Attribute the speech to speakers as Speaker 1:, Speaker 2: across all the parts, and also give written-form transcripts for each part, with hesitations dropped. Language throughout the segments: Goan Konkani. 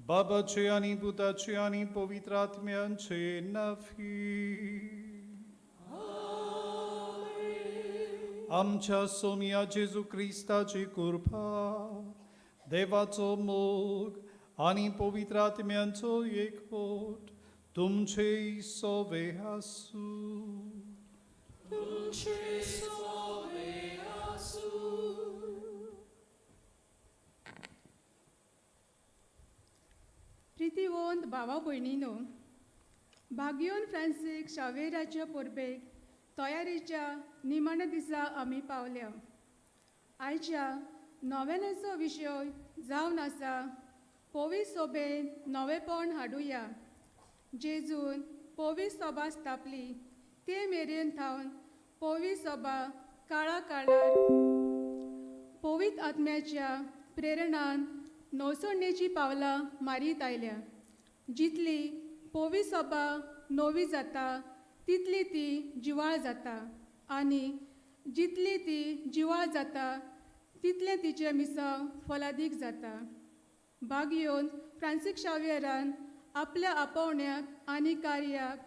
Speaker 1: बाबाचे आनी पुताचे आनी पवित्र आत्म्यांचे नाफी. आमच्या सोम्या जेजू क्रिस्ताची कृपा, देवाचो मोग आनी पवित्र आत्म्यांचो एकवट तुमचे सोवे आसूं.
Speaker 2: तुमचे सोवे आसूं.
Speaker 3: प्रितीवंत भावा भयणीनो, भाग्योन फ्रांसीक शावेराच्या परबेक तयारीच्या निमाण्या दिसा आमी पावल्या. आयच्या नव्यानाचो विशय जावन आसा पवी सोबेन नवेपण हाडुया. जेजून पवी सभा स्थापली ते मेरेन थावन पवी सभा काळा काळार पवित्र आत्म्याच्या प्रेरणान नवसणेची पावलां मारीत आयल्या. जितली पवी सभा नवी जाता तितली ती जिवाळ जाता आनी जितली ती जिवाळ जाता तितलें तिचें मिसांव फलादीक जाता. भाग येवन फ्रांसीक शावियरान आपल्या आपोवण्याक आनी कार्याक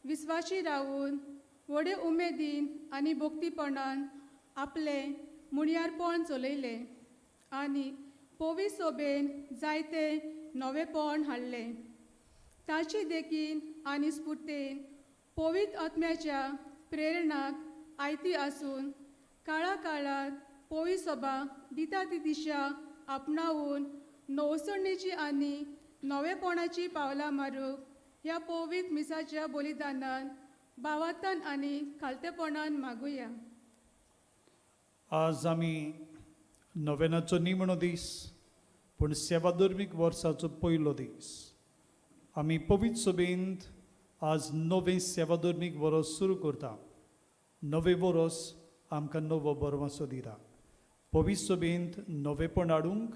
Speaker 3: विस्वाशी रावून व्हडे उमेदीन आनी भक्तीपणान आपलें मुणयारपण चलयलें आनी पवी सोबेन जायते नवेपण हाडलें. ताचे देखीन आनी स्फुर्तेन पवित्र आत्म्याच्या प्रेरणाक आयती आसून काळा काळार पवी सभा दिता ती दिशा आपणावून नवसणेची आनी नवेपणाची पावलां मारूंक ह्या पवित्र मिसाच्या बलिदानान भावातान आनी खालतेपणान मागुया.
Speaker 1: आज आमी नोवेनाचो निमणो दीस, पूण सेवाधर्मीक वर्साचो पयलो दीस. आमी पवित्र सभेंत आज नवें सेवाधर्मीक वरस सुरू करता. नवें वरस आमकां नवो बरवासो दिता. पवित्र सभेंत नवेपण हाडूंक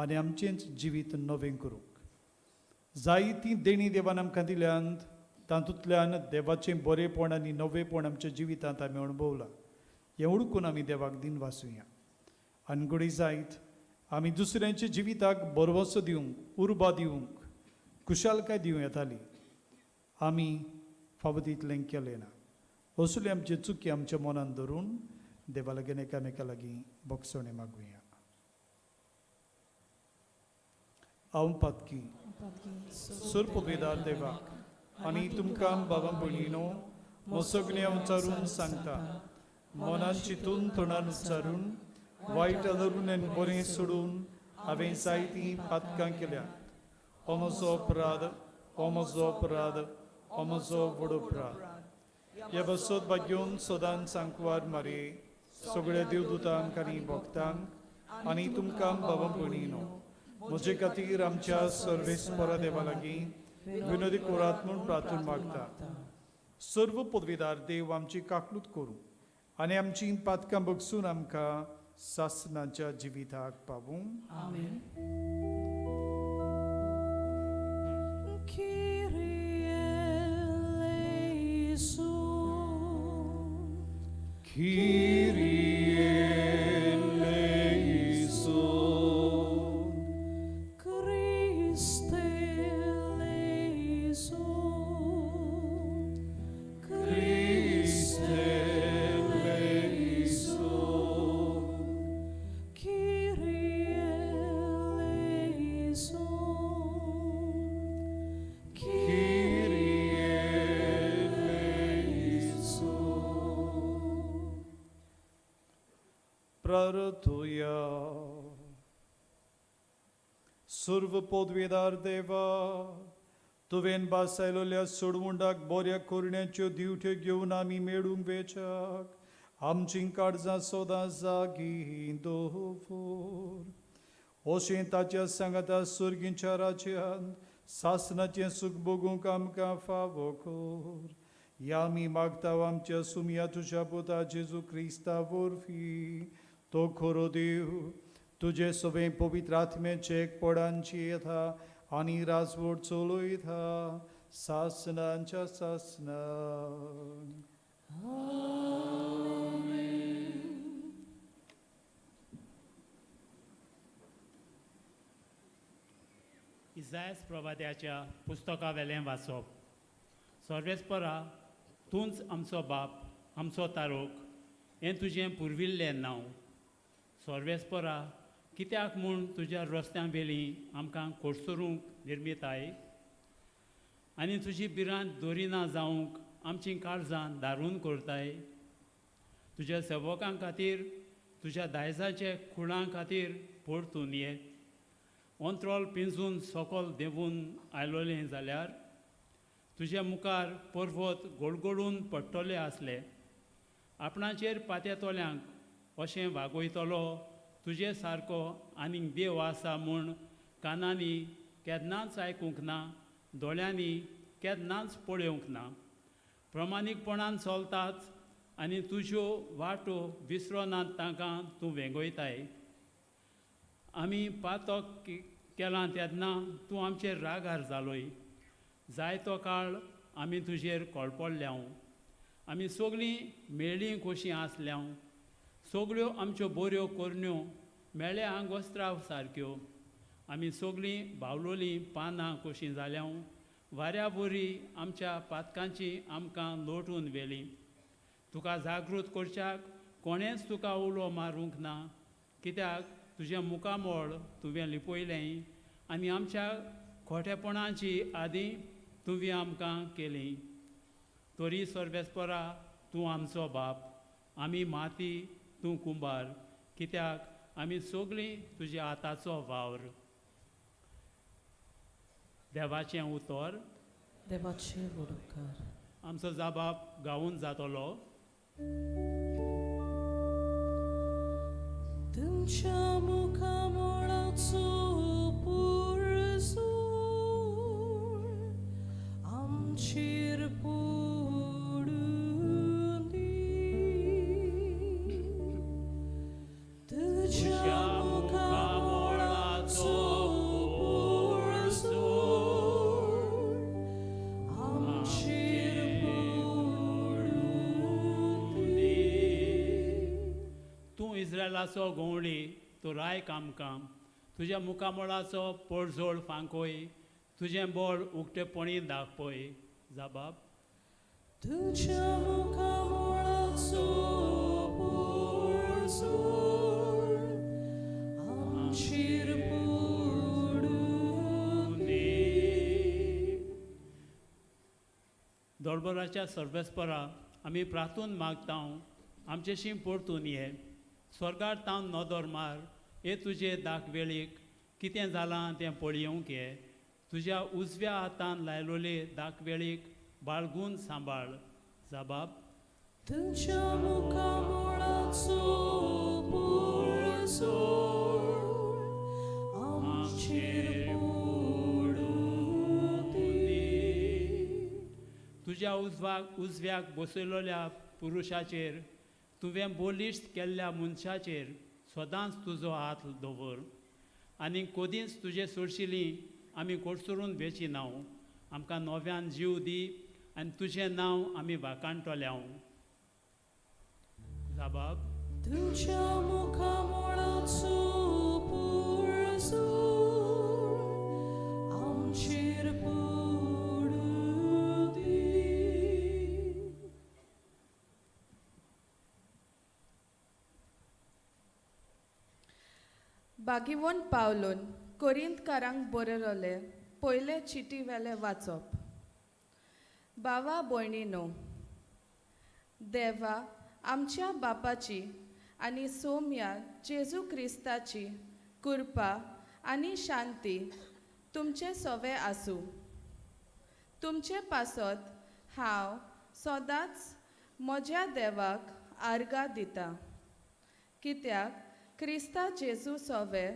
Speaker 1: आनी आमचेंच जिवीत नवें करूंक जायतीं देणीं देवान आमकां दिल्यांत, तातूंतल्यान देवाचें बरेंपण आनी नवेंपण आमच्या जिवितांत आमी अणभवलां. हें हुडकून आमी देवाक दिनवासुया. आनी घडये जायत आमी दुसऱ्यांच्या जिविताक बरवसो दिवंक, उर्बा दिवंक, खुशालकाय दिवं येताली, आमी फावो तितलें केलें ना. असली आमची चुकी आमच्या मनान धरून देवा लागीं एकामेका लागीं भोगसणें मागुया. हांव पातकी सरपदवेदार देवा आनी तुमकां बाबा भयणीनो म्हजो उच्चारून सांगता, मनान चिंतून तोंडान उच्चारून वायट धरून आनी बरें सोडून हांवें जायतीं पातकां केल्यात. हो म्हजो अपराध, हो म्हजो अपराध, हो म्हजो व्हड अपराध. ह्या बसत भाग्योन सदांच सांकवार मारये, सगळ्या देवदूतांक आनी भक्तांक आनी तुमकां बाबा भयणीनो म्हजे खातीर आमच्या सर्वेस्परा देवा लागीं विनोदी कोरात म्हूण प्रार्थना मागता. सर्व पदवीदार देव आमची काकलूत करूं आनी आमची पातकां बगसून आमकां सासनाच्या जिविताक पावूं.
Speaker 2: आमेन. Kyrie eleison.
Speaker 1: Kyrie eleison.
Speaker 2: Christe eleison.
Speaker 1: Christe eleison.
Speaker 2: Kyrie eleison.
Speaker 1: Kyrie eleison. प्रार्थुया. सर्व पदवेदार देवा, तुवें भासायलोल्या सोडवुंडाक बऱ्या करण्याच्यो दिवट्यो घेवन आमी मेळूंक वेचाक आमचीं काळजां सदां जागी दवर. अशें ताच्या सांगाता सर्गींच्या राज्यांत सासनाचें सूख भोगूंक आमकां फावो कर. ह्या आमी मागता आमच्या सुमया तुज्या पुता जेजू क्रिस्ता वरवीं. तो खरो देव तुजे सगळे पवित्र आत्म्याचे एकपणांची येता आनी राजवट चलयता सासनांच्या सासनां.
Speaker 4: इजायस प्रवाद्याच्या पुस्तकावेलें वाचप. सर्वेस्परा, तूंच आमचो बाप, आमचो तारोक, हें तुजें पुर्विल्लें नांव. सर्वेस्परा, कित्याक म्हूण तुज्या रस्त्यां वेली आमकां कोडसरूंक निर्मिताय आनी तुजी भिरांत दवरिना जावंक आमचीं काळजां दारून करताय? तुज्या सेवकां खातीर, तुज्या दायजाचे खुणां खातीर परतून ये. अंत्रोल पिंजून सकल देंवून आयलोलें जाल्यार तुज्या मुखार पर्वत गोडगोडून पडटले आसले. आपणाचेर पातेतल्यांक अशें वागयतलो तुजे सारको आनीक देव आसा म्हूण कानांनी केन्नाच आयकूंक ना, दोळ्यांनी केन्नाच पळोवंक ना. प्रमाणीकपणान चलताच आनी तुज्यो वाटो विसरोनात तांकां तूं वेंगयताय. आमी पातक केलां तेन्ना तूं आमचेर रागार जालोय. जायतो काळ आमी तुजेर कोळपडल्यांव. आमी सगळीं मेळ्ळीं कशीं आसल्यांव. सगळ्यो आमच्यो बऱ्यो करण्यो मेळ्ळे आंगवस्त्राव सारक्यो. आमी सगळीं बावलोलीं पानां कशीं जाल्यांव. वाऱ्या वरी आमच्या पातकांची आमकां लोटून व्हेलीं. तुका जागृत करच्याक कोणेंच तुका उलो मारूंक ना, कित्याक तुजें मुखामळ तुवें लिपयलें आनी आमच्या खोटेपणाची आदी तुवें आमकां केली. तरी सर्वेस्परा, तूं आमचो बाप, आमी माती, तूं कुंबार, कित्याक आमी सगळीं तुज्या हाताचो वावर. देवाचें उतर.
Speaker 2: देवाचे उपकार.
Speaker 4: आमचो जाबाब गावून जातलो.
Speaker 2: तुमच्या मुखामळाचो पुरजोर आमचेर पडूं दी. तुज्या मुखामळाचो पुरजोर आमचेर पडूं दी.
Speaker 4: तूं इस्रायलाचो गवळी, तूं राय कामकाम. तुज्या मुखामळाचो पडझोळ फांकोय, तुजें बळ उक्तेपणी दाखपय. जाबाब.
Speaker 2: तुझ्या मुखामळाचो पुरजोर आमचेर पडूं दी.
Speaker 4: दोळबराच्या सर्वेस्परा, आमी प्रार्थून मागता, आमचेशी परतून ये. स्वर्गार तावन नदर मार, हे तुजे दाखवेळीक कितें जालां तें पळयोवंक ये. तुज्या उजव्या हातान लायलोले दाखवेळीक बाळगून सांबाळ. जाबाब.
Speaker 2: तुझ्या मुखामळाचो पुरजोर आमचेर पडूं दी.
Speaker 4: तुज्या उजव्याक बसयलोल्या पुरुशाचेर, तुवें बलिश्ट केल्ल्या मनशाचेर सदांच तुजो हात दवर. आनी कदींच तुजे सोडशिली आमी कोडसरून वेची नांव. आमकां नव्यान जीव दी आनी तुजें नांव आमी वाखाणटल्यांव. जाबाब.
Speaker 2: तुझ्या मुखामळाचो पुरजोर आमचेर पडूं दी.
Speaker 5: बागीवोन पावलोन कोरिंतकारांक बरयलोले पयले चिटी वेले वाचप. बावा भयणीनो, देवा आमच्या बापाची आनी सोम्या जेजू क्रिस्ताची कृपा आनी शांती तुमचे सवे आसूं. तुमचे पासत हांव सदांच म्हज्या देवाक आर्गां दिता, कित्याक क्रिस्ता जेजू सोवे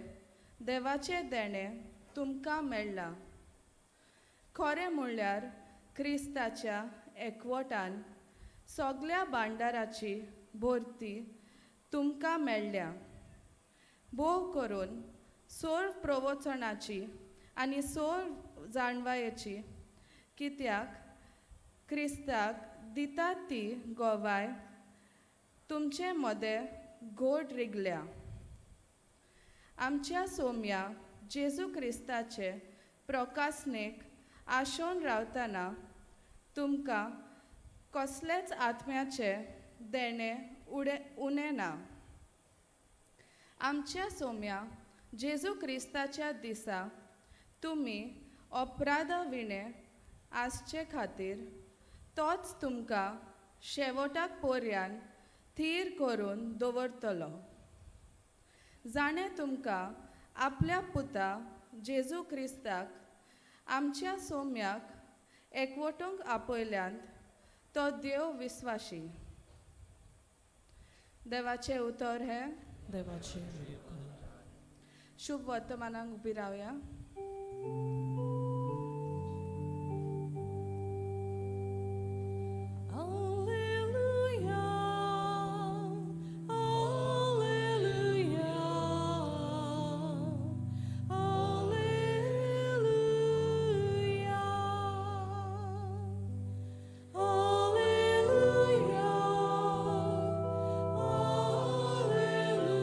Speaker 5: देवाचें देणें तुमकां मेळ्ळां. खरें म्हणल्यार क्रिस्ताच्या एकवटान सगल्या भांडाराची भरती तुमकां मेळ्ळ्या. भोव करून सोर प्रवचनाची आनी सोर जाणवायेची, कित्याक क्रिस्ताक दिता ती गोवाय तुमचे मदें गोड रिगल्या. आमच्या सोम्या जेजू क्रिस्ताचे प्रकासनेक आशोन रावतना तुमकां कसलेच आत्म्याचें देणें उडे उणें ना. आमच्या सोम्या जेजू क्रिस्ताच्या दिसा तुमी अपराधा विणें आसचे खातीर तोच तुमकां शेवटाक पर्यान थीर करून दवरतलो. जाणें तुमकां आपल्या पुता जेजू क्रिस्ताक आमच्या सोम्याक एकवटूंक आपयल्यांत तो देव विस्वाशी. देवाचें उतर हें.
Speaker 2: देवाचें उपकार.
Speaker 5: शुभ वर्तमानाक उबी रावया.
Speaker 2: Alleluia, Alleluia, Alleluia, Alleluia, Alleluia, Alleluia.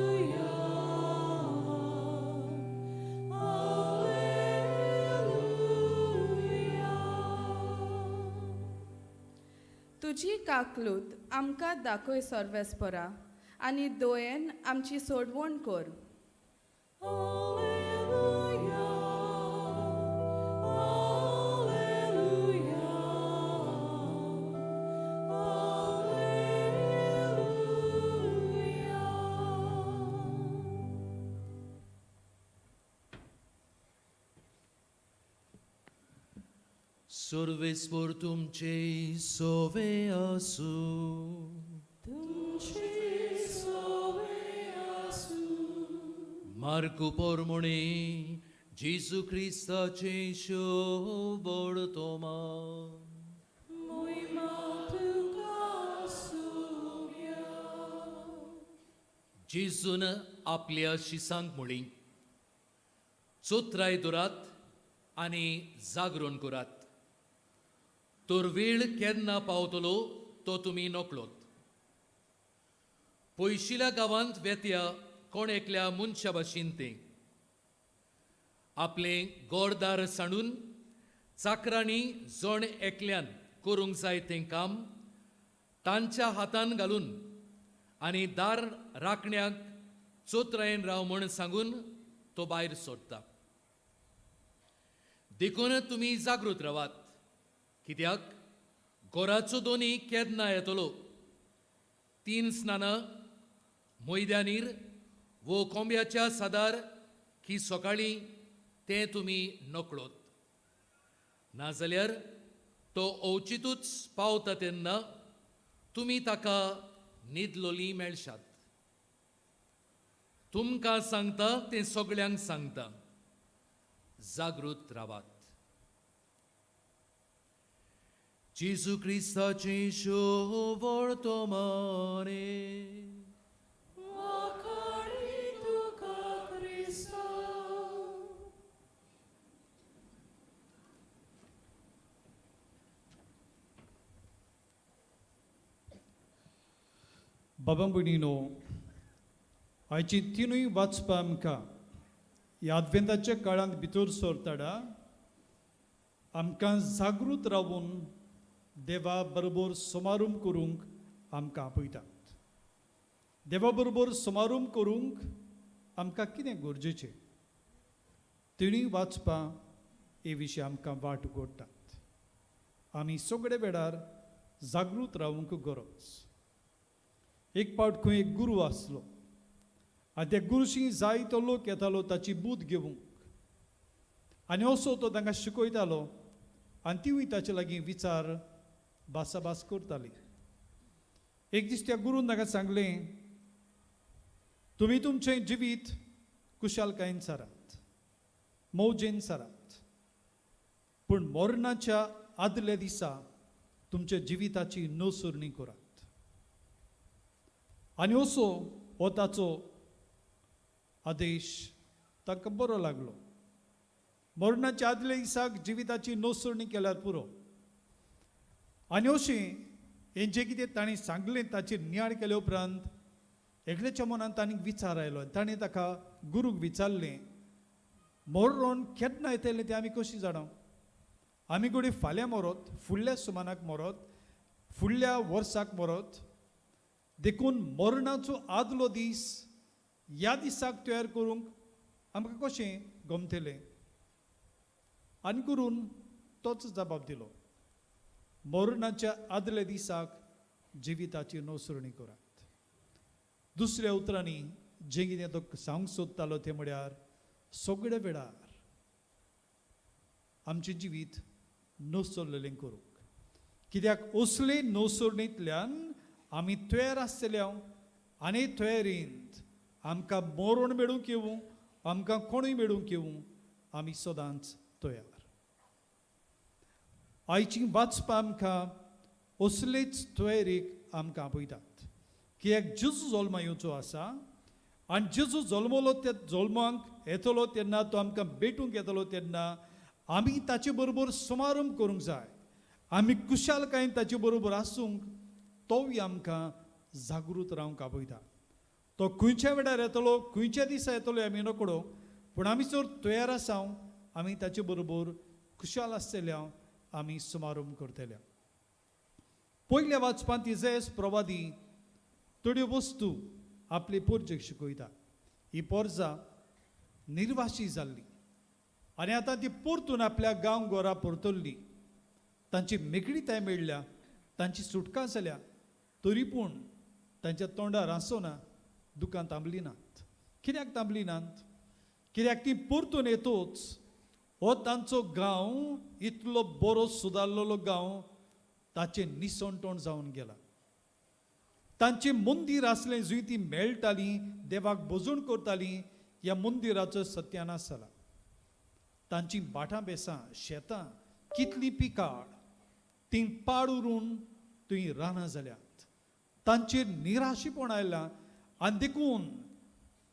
Speaker 5: तुजी काकलूत आमकां दाखय सर्वेस्परा आनी दोयेन आमची सोडवण कर.
Speaker 2: Alleluia, Alleluia, Alleluia.
Speaker 6: सर्वेस्पर तुमचे सोवे आसूं.
Speaker 2: तुमचे सोवे आसूं.
Speaker 6: मार्कू पोरमोणे जेजू क्रिस्ताचे शोबड तोमा.
Speaker 2: मोहिमा तुका सुम्या.
Speaker 6: जेजून आपल्या शिसांक म्हळी, चोत्राय दरात आनी जागरण करात, तर वेळ केन्ना पावतलो तो तुमी नकळत. पयशिल्या गांवांत वेत्या कोण एकल्या मनशा भाशेन तें आपलें गोडदार सांडून चाकरांनी जण एकल्यान करूंक जाय तें काम तांच्या हातान घालून आनी दार राखण्याक चोत्रायेन राव म्हण सांगून तो भायर सोडटा. देखून तुमी जागृत रावात, कित्याक गोराचो दोनी केन्ना येतलो तीन स्नानां मैद्यानीर वो कोंब्याच्या सादार की सकाळीं तें तुमी नकळत. नाजाल्यार तो अवचितूच पावता तेन्ना तुमी ताका न्हिदलोली मेळशात. तुमकां सांगता तें सगळ्यांक सांगता, जागृत रावात. जेजू क्रिस्ताचें शोवळ तोमाने.
Speaker 2: वाखाणी तुका क्रिस्ता.
Speaker 1: बाबा भयणीनो, आयची तिनूय वाचपां आमकां ह्या आदवेंताच्या काळांत भितर सरताडा आमकां जागृत रावून देवा बरोबर समारोप करूंक आमकां आपयतात. देवा बरोबर समारोप करूंक आमकां कितें गरजेचें तिणूय वाचपां हे विशीं आमकां वाट उगडटात. आमी सगळे वेळार जागृत रावूंक गरज. एक पावट खंय एक गुरू आसलो आनी त्या गुरुशी जायतो लोक येतालो ताची बूद घेवंक आनी असो तो तांकां शिकयतालो आनी तिवूय ताचे लागीं विचार भासाभास करताली. एक दीस त्या गुरून ताका सांगलें, तुमी तुमचें जिवीत कुशालकायेन सारात, मौजेन सारात, पूण मरणाच्या आदल्या दिसा तुमच्या जिविताची नसुरणी करात. आनी असो हो ताचो आदेश तांकां बरो लागलो. मरणाच्या आदल्या दिसाक जिविताची नसुरणी केल्यार पुरो. आनी अशें हें जें कितें ताणें सांगलें ताचेर नियाळ केले उपरांत एकल्याच्या मनांत ताणें विचार आयलो आनी ताणें ताका गुरूक विचारलें, मरण केन्ना येतलें तें आमी कशीं जाणा? आमी घडये फाल्यां मरत, फुडल्या सुमानाक मरत, फुडल्या वर्साक मरत. देखून मरणाचो आदलो दीस ह्या दिसाक तयार करूंक आमकां कशें गमतलें? आनी करून तोच जबाब दिलो, मरणाच्या आदल्या दिसाक जिविताची नसरणी करात. दुसऱ्या उतरांनी जें कितें तो सांगूंक सोदतालो तें म्हळ्यार सगळ्या वेळार आमचें जिवीत नसरलेलें करूंक, कित्याक असले नसरणींतल्यान आमी तयार आसतले आनी तयारींत आमकां मरण मेळूंक येवूं, आमकां कोणूय मेळूंक येवूं, आमी सदांच तयार. आयची वाचपां आमकां असलेच तयारीक आमकां आपयतात. कित्याक जेजू जल्मा येवचो आसा आनी जेजू जल्मलो ते जल्माक येतलो तेन्ना तो आमकां भेटूंक येतलो तेन्ना आमी ताचे बरोबर समारंभ करूंक जाय. आमी कुशालकायेन ताचे बरोबर आसूंक तोवूय आमकां जागृत रावंक आपयता. तो खंयच्या वेळार येतलो, खंयच्या दिसा येतलो आमी नकडो, पूण आमी जर तयार आसा आमी ताचे बरोबर खुशाल आसतल्या आमी समारंभ करतल्या. पयल्या वाचपांत इजायस प्रवादी थोड्यो वस्तू आपले पोरजेक शिकयता. ही पोरजा निर्वाशी जाल्ली आनी आतां ती परतून आपल्या गांव घरा परतल्ली. तांची मेकळीताय मेळ्ळ्या, तांची सुटका जाल्या, तरी पूण तांच्या तोंडार हांसो ना, दुकां थांबली नात. कित्याक थांबली नात? कित्याक ती परतून येतोच हो तांचो गांव इतलो बरो सुदारलेलो गांव ताचें निसणटोण जावन गेला. तांचें मंदीर आसलें जंय ती मेळटालीं, देवाक भजण करतालीं, ह्या मंदिराचो सत्यानाश जाला. तांचीं भाटां बेसां, शेतां कितलीं पिकाळ, तीं पाड उरून थंय रानां जाल्यात. तांचेर निराशीपण आयलां आनी देखून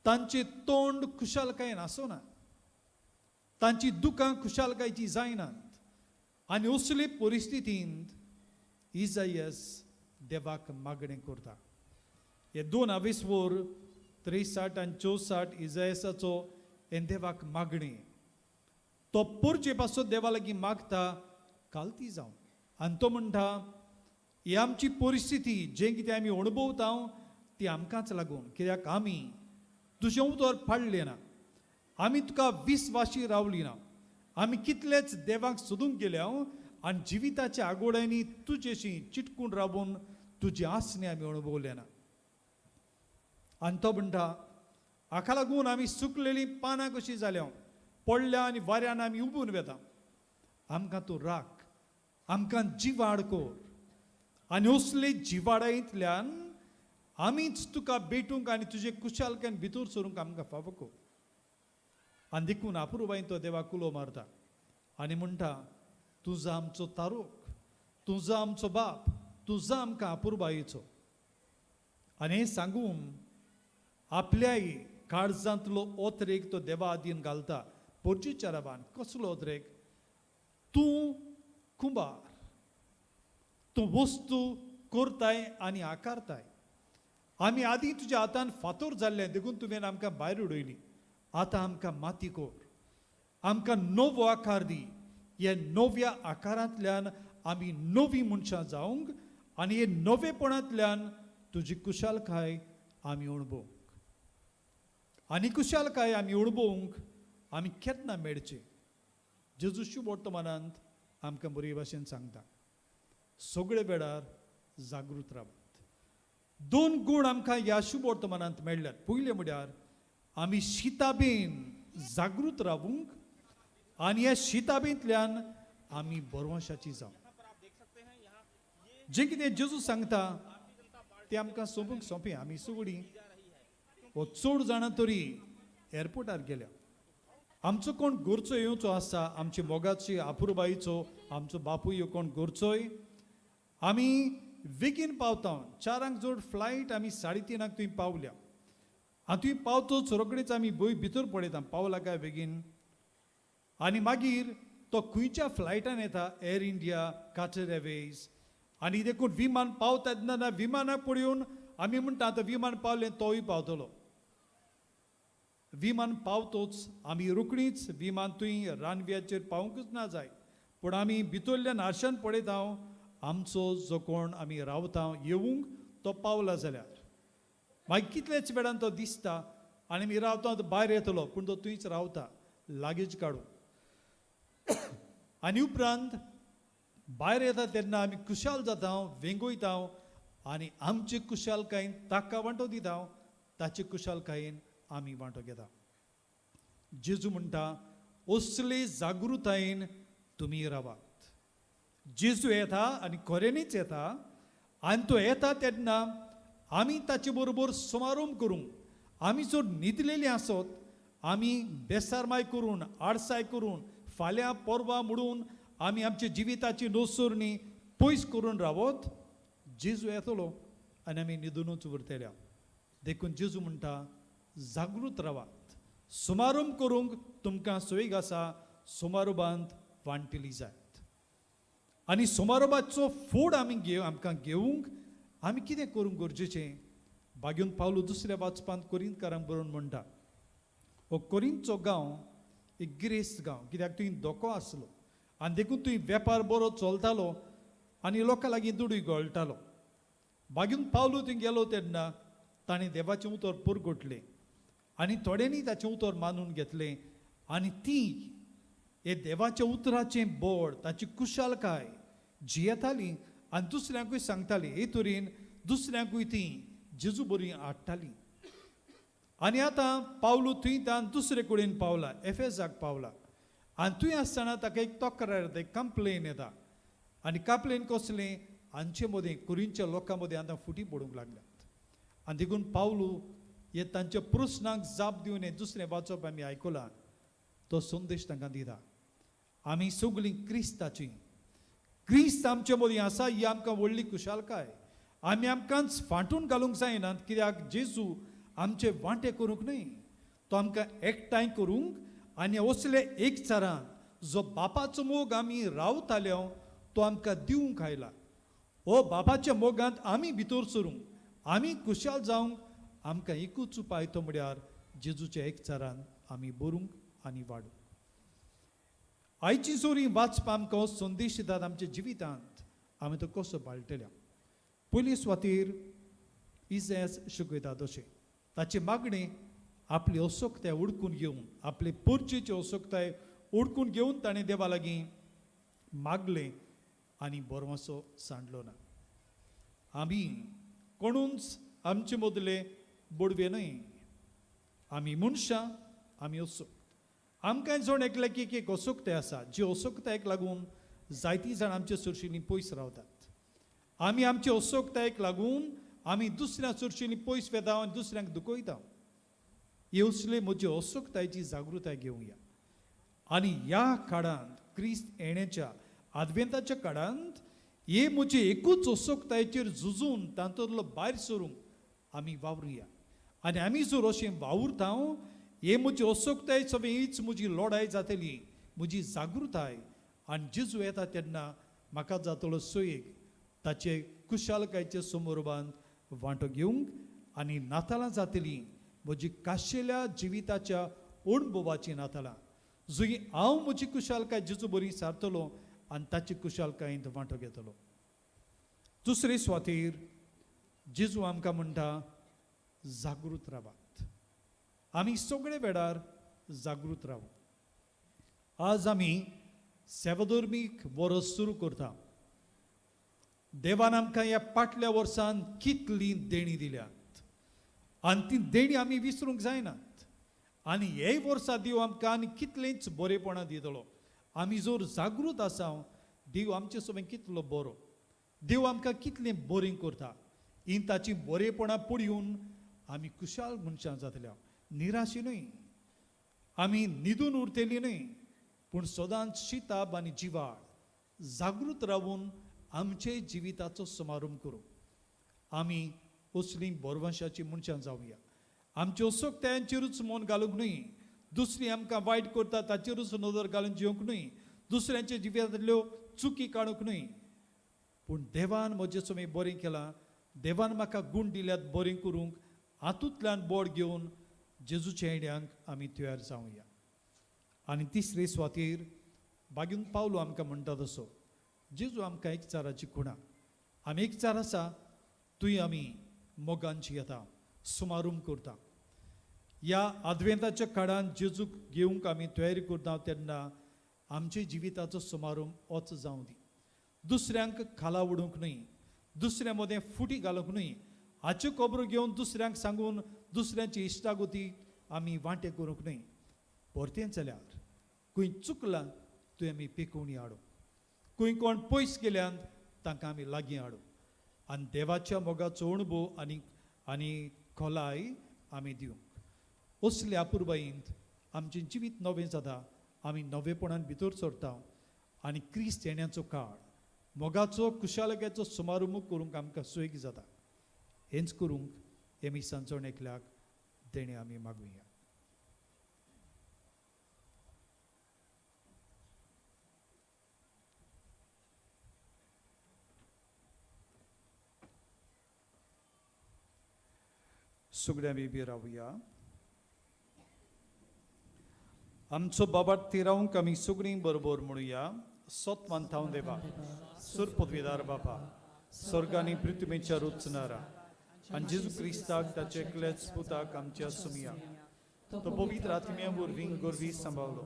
Speaker 1: तांचें तोंड खुशालकायेन आसना, तांची दुकां खुशालकायेची जायनात. आनी असले परिस्थितींत इजायस देवाक मागणें करता. हे दोन आवेसवर 63 आनी 64 इजायसाचो हें देवाक मागणें. तो पोरचे पासून देवा लागीं मागता कालती जावं आनी तो म्हणटा, ही आमची परिस्थिती जें कितें आमी अणभवता ती आमकांच लागून, कित्याक आमी तुजें उतर पाडलें ना, आमी तुका विस्वाशी रावली ना, आमी कितलेच देवाक सोदूंक गेल्या आनी जिविताच्या आगोड्यांनी तुजेशी चिटकून रावून तुजी आसणे आमी अणभवले ना. आनी तो म्हणटा, हाका लागून आमी सुकलेलीं पानां कशीं जाल्या, पडल्या आनी वाऱ्यान आमी उबून वेता. आमकां तूं राख, आमकां जिवाड कर आनी असले जिवाडांतल्यान आमीच तुका भेटूंक आनी तुजे कुशालकायेन भितर सरूंक आमकां फावो कर. आनी देखून अपुरबायेन तो देवाक उलो मारता आनी म्हणटा, तूं जा आमचो तारोक, तूं जा आमचो बाप, तूं जा आमकां अपुरबायेचो. आनी हें सांगून आपल्याय काळजांतलो ओतरेक तो देवा आदीन घालता. पोरचीच्या राबान कसलो ओतरेक? तूं कुंबार, तूं वस्तू करताय आनी आकारताय. आमी आदीं तुज्या हातान फातोर जाल्ले देखून तुवें आमकां भायर उडयली, आतां आमकां माती कर, आमकां नवो आकार दी. ह्या नव्या आकारांतल्यान आमी नवीं मनशां जावंक आनी हे नवेपणांतल्यान तुजी कुशालकाय आमी अणभवंक. आनी कुशालकाय आमी अणभवंक आमी केन्ना मेळचे? जेजू शुभ वर्तमानांत आमकां बरे भाशेन सांगता, सगळे वेळार जागृत रावात. दोन गूण आमकां ह्या शुभ वर्तमानांत मेळ्ळ्यात. पयलें म्हळ्यार आमी शिताबेन जागृत रावूंक आनी ह्या शिताबेंतल्यान आमी बरवंशाची जावं. जें कितें जेजू सांगता तें आमकां सोंपूंक सोंपें. आमी सगळीं हो चड जाणां तरी एअरपोर्टार गेल्या. आमचो कोण गोरचो येवचो आसा, आमची मोगाची अपुरबायेचो आमचो बापूय कोण गोरचोय, आमी बेगीन पावता. 4 जोड फ्लायट आमी 3:30 थंय पावल्या आनी थंय पावतोच रोखडीच आमी भंय भितर पळयता पावला काय बेगीन. आनी मागीर तो खंयच्या फ्लायटान येता, एअर इंडिया, काटर एअरवेज, आनी देखून विमान पावता तेन्ना ना विमानाक पळोवन आमी म्हणटा आतां विमान पावलें तोय पावतलो. विमान पावतोच आमी रोखडीच विमान थंय रानव्याचेर पावूंकच ना जाय, पूण आमी भितरल्यान आरशान पळयता आमचो जो कोण आमी रावता येवंक तो पावला जाल्यार मागीर कितल्याच वेळान तो दिसता आनी आमी रावता तो भायर येतलो, पूण तो थंयच रावता लागेज काडून. आनी उपरांत भायर येता तेन्ना आमी खुशाल जाता, वेंगयता आनी आमचे खुशालकायेन ताका वांटो दिता, ताचे खुशालकायेन आमी वांटो घेता. जेजू म्हणटा असले जागृतायेन तुमी रावात. जेजू येता आनी खऱ्यांनीच येता आनी तो येता तेन्ना आमी ताचे बरोबर समारोंभ करूंक, आमी जर न्हिदलेली आसत, आमी बेसारमाय करून आडसाय करून फाल्यां परवां म्हणून आमी आमच्या जिविताची नोसरणी पयस करून रावत, जेजू येतलो आनी आमी न्हिदुनूच उरतल्या. देखून जेजू म्हणटा जागृत रावात, सुमारोंभ करूंक तुमकां सोयीक आसा, सुमारोबांत वांटिली जायत. आनी सुमारोबाचो फूड आमी घेव आमकां घेवंक आमी कितें करूंक गरजेचें? बागेवन पावलो दुसऱ्या वाचपांत कोरिंतकारांक बरोवन म्हणटा, हो कोरिंतचो गांव एक गिरेस्त गांव, कित्याक थंय धोको आसलो आनी देखून थंय वेपार बरो चलतालो आनी लोकां लागीं दुडूय गळटालो. बागेवन पावलो थंय गेलो तेन्ना ताणें देवाचें उतर पुरगुटलें आनी थोड्यांनी ताचें उतर मानून घेतलें आनी ती हे देवाच्या उतराचें बोड ताची कुशालकाय जियेताली आनी दुसऱ्यांकूय सांगताली. हे तरेन दुसऱ्यांकूय ती जेजू बरी हाडटाली. आनी आतां पावलो थंय तान दुसरे कडेन पावला, एफेजाक पावला आनी थंय आसतना ताका एक तक्रार येता, एक कंप्लेन येता. आनी कंप्लेन कसलें? हांचे मदीं कुरींच्या लोकां मदीं आतां फुटी पडूंक लागल्यात. आनी देखून पावलू हे तांच्या प्रस्नाक जाप दिवन हें दुसरें वाचप आमी आयकलां, तो संदेश तांकां दिता. आमी सगळीं क्रिस्ताचीं, क्रिस्त आमचे मदीं आसा ही आमकां व्हडली खुशालकाय. आमी आमकांच फांटून घालूंक जायनात, कित्याक जेजू आमचे वांटे करूंक न्हय, तो आमकां एकठांय करूंक आनी असले एकचारान जो बापाचो मोग आमी रावताले तो आमकां दिवंक आयला. हो बापाच्या मोगांत आमी भितर सरूंक, आमी खुशाल जावंक आमकां एकूच उपाय तो म्हळ्यार जेजूच्या एकचारान आमी बरूंक आनी वाडूंक. आयची जोरी वाचपा आमकां संदेश दितात आमच्या जिवितांत आमी तो कसो पाळटल्या. पयली सुवातेर इजेस शिकयता तशें ताची मागणी आपली असोक्ताय उडकून घेवन, आपले पोरचेची असोक्ताय उडकून घेवन ताणें देवा लागीं मागलें आनी बरवासो सांडलो ना. आमी कोणूच आमचे मदले बडवे न्हय, आमी मनशां, आमी असोक्त. आमकां जण एकल्याक एक एक असोक्ताय आसा, जी असोक्तायेक लागून जायतीं जाणां आमच्या सुरशींनी पयस रावतात. आमी आमचे असोक्तायेक लागून आमी दुसऱ्या सुरशींनी पयस वेता आनी दुसऱ्यांक दुखयता. हे असले म्हजी असोक्तायेची जागृताय घेवया. आनी ह्या काळांत क्रिस्त येण्याच्या आदवेंताच्या काळांत हे म्हजे एकूच असोक्तायेचेर झुजून तातूंतलो भायर सरूंक आमी वावरुया. आनी आमी जर अशें वावुरता हे म्हजी असोक्ताय सगळें हीच म्हजी लढाय जातली, म्हजी जागृताय. आनी जेजू येता तेन्ना म्हाका जातलो सोयेक ताचे कुशालकायचे समोरबांत वांटो घेवंक आनी नातालां जातली म्हजी काशेल्या जिविताच्या अणभवाची नातालां, जंय हांव म्हजी कुशालकाय जेजू बरी सारतलो आनी ताची कुशालकायेंत वांटो घेतलो. दुसरे सुवातेर जेजू आमकां म्हणटा जागृत रावात. आमी सगळे वेळार जागृत रावू. आज आमी सेवाधर्मीक वर्स सुरू करता. देवान आमकां ह्या फाटल्या वर्सान कितली देणी दिल्यात आनी ती देणी आमी विसरूंक जायनात. आनी ह्याय वर्सा देव आमकां आनी कितलेंच बरेपणां दितलो. आमी जर जागृत आसा, देव आमचे सगळें कितलो बरो, देव आमकां कितलें बरें करता, ही ताची बरेपणां पळोवन आमी खुशाल मनशां जातल्या, निराशी न्हय, आमी न्हिदून उरतली न्हय, पूण सदांच शिताब आनी जिवाळ जागृत रावून आमचे जिविताचो समारंभ करूं. आमी असलीं बोरवंशाची मनशां जावया. आमच्यो असोक्तायांचेरूच मन घालूंक न्हय, दुसरी आमकां वायट करता ताचेरूच नदर घालून जिवंक न्हय, दुसऱ्यांच्या जिवितांतल्यो चुकी काडूंक न्हय, पूण देवान म्हजें समें बरें केलां, देवान म्हाका गूण दिल्यात बरें करूंक, हातूंतल्यान बोड घेवन जेजूच्या येण्यांक आमी तयार जावया. आनी तिसरे सुवातेर बागीन पावलो आमकां म्हणटा तसो जेजू आमकां एकचाराची खुणा, आमी एकचार आसा थंय आमी मोगान येता, सुमारूम करता. ह्या आदवेंताच्या काळान जेजूक घेवंक आमी तयारी करता तेन्ना आमच्या जिविताचो सुमारूम होच जावं दी. दुसऱ्यांक खाला उडोवंक न्हय, दुसऱ्या मदें फुटी घालूंक न्हय, हाच्यो खबरो घेवन दुसऱ्यांक सांगून दुसऱ्यांची इश्टागती आमी वांटे करूंक न्हय. परतें जाल्यार खंय चुकलां थंय आमी पेकोवणी हाडूंक, खंय कोण पयस गेल्यान तांकां आमी लागीं हाडूंक आनी देवाच्या मोगाचो अणभव आनी आनी खोलाय आमी दिवंक. असल्या अपुरबायेंत आमचें जिवीत नवें जाता, आमी नवेपणान भितर सरता आनी क्रिस्त येण्याचो काळ मोगाचो खुशालकायेचो सुमारूम करूंक आमकां सोयीक जाता. हेंच करूंक हे मिसांचो एकल्याक देणें आमी मागुया. सगळ्यां बेबी रावया. आमचो बाबा तिरावंक आमी सगळीं बरोबर म्हणुया. सोत मानतांव देवा, सुर पदवीदार बापा, स्वर्गानी पृथ्वीच्या रुचणारा आनी जेजू क्रिस्ताक ताचे एकल्याच पुताक आमच्या सुमया, तो पवित्र आत्म्या वरवीं गोरवी सांबाळलो,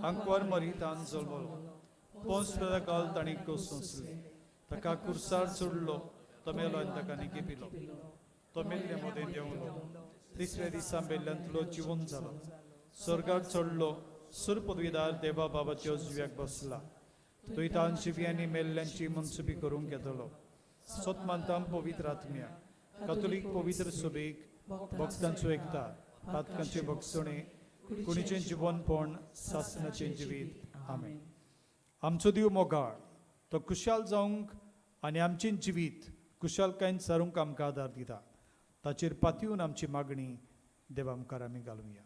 Speaker 1: आंकवार मरितान जल्मलो, पोंस काल तांणी कोसोसले, ताका कुर्सार सोडलो, तो मेलो आनी ताका निकेपिलो, तो मेल्ले मदें देंवलो, तिसऱ्या दिसा मेल्ल्यांतलो जिवन जालो, स्वर्गार चडलो, सुर पदवीदार देवा बाबाच्या उजव्याक बसला, थंय तान शिव्यांनी मेल्ल्यांची मनसुबी करूंक येतलो. सोत मानता पवित्र आत्म्या, कातोलीक पवित्र सुबेक, भक्तांचो एकता, पातकांचे भोगसणे, कुणीचें जिवनपण, सासनाचें जिवीत. आमेन. आमचो देव मोगाळ, तो खुशाल जावंक आनी आमचें जिवीत खुशालकायेन सारूंक आमकां आदार दिता. ताचेर पातयेवन आमची मागणी देवा मुखार आमी घालुया.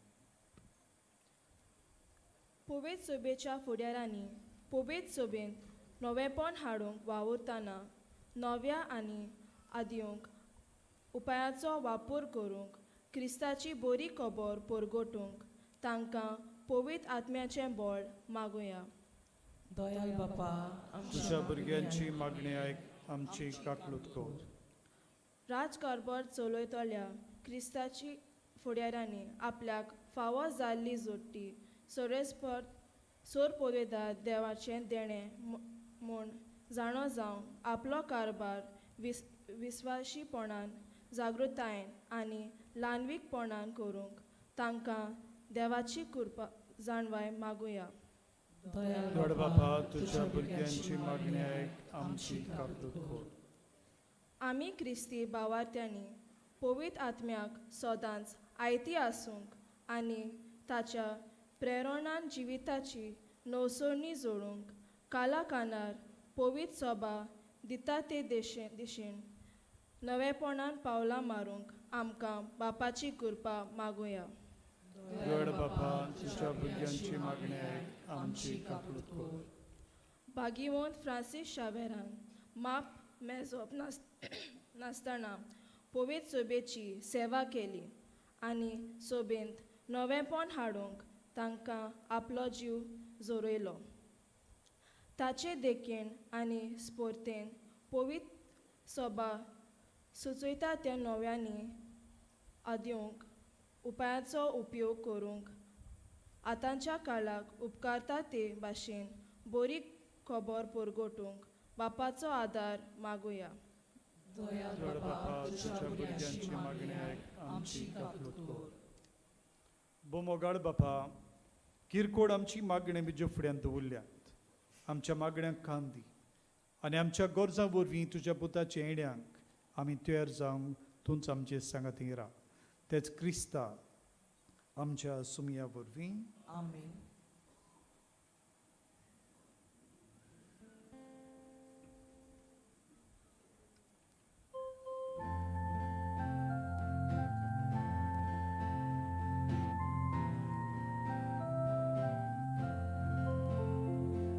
Speaker 7: पवित्र सभेच्या फुडारांनी पवित्र सभेंत नवेंपण हाडूंक वावुरतना नव्या आनी आदींक उपायाचो वापर करूंक क्रिस्ताची बरी खबर परगटूंक तांकां पवित्र आत्म्याचें बळ मागुया.
Speaker 2: दयाल बापा,
Speaker 1: तुज्या भुरग्यांची मागणी आयक, आमची काकलूत कर.
Speaker 7: राजकारभार चलयतल्या क्रिस्ताची फुडारांनी आपल्याक फावो जाल्ली जोडटी सोरेस्पर सोर पदवेदार देवाचें देणें म्हूण जाणो जावंक आपलो कारभार विस्वाशीपणान, जागृतायेन आनी ल्हानवीकपणान करूंक तांकां देवाची कृपा जाणवाय मागुया.
Speaker 1: व्हड बापा, तुज्या भुरग्यांची मागणी आयक, आमची काकलूत कर.
Speaker 7: आमी क्रिस्ती भावार्थ्यांनी पवित्र आत्म्याक सदांच आयती आसूंक आनी ताच्या प्रेरणान जिविताची नवसरणी जोडूंक काला कानार पवित्र सभा दिता ते दिशेन नवेपणान पावलां मारूंक आमकां बापाची कृपा मागुया.
Speaker 1: व्हड बापा, तुज्या भुरग्यांची मागणी आयक, आमची काकलूत कर.
Speaker 7: भागीवंत फ्रांसीस शावेरान माप मेजप नासतना पवित्र सभेची सेवा केली आनी सभेंत नवेंपण हाडूंक तांकां आपलो जीव जोरयलो. ताचे देखीन आनी स्पोर्तेन पवित्र सभा सुचयता त्या नव्यांनी आदींक उपायाचो उपयोग करूंक आतांच्या काळाक उपकारता ते भाशेन बरी खबर परगटूंक बापाचो आदार मागुया.
Speaker 1: व्हड बापा, तुज्या भुरग्यांची मागणी आयक, आमची काकलूत कर. बोमोगाळ बापा, किरकोळ आमची मागणी तुज्या फुड्यांत दवरल्यात, आमच्या मागण्यांक कान दी आनी आमच्या गरजां वरवीं तुज्या पुताच्या येण्यांक आमी तयार जावंक तूंच आमचे सांगाती राव. तेच क्रिस्ता आमच्या सुमया वरवीं.
Speaker 2: आमेन.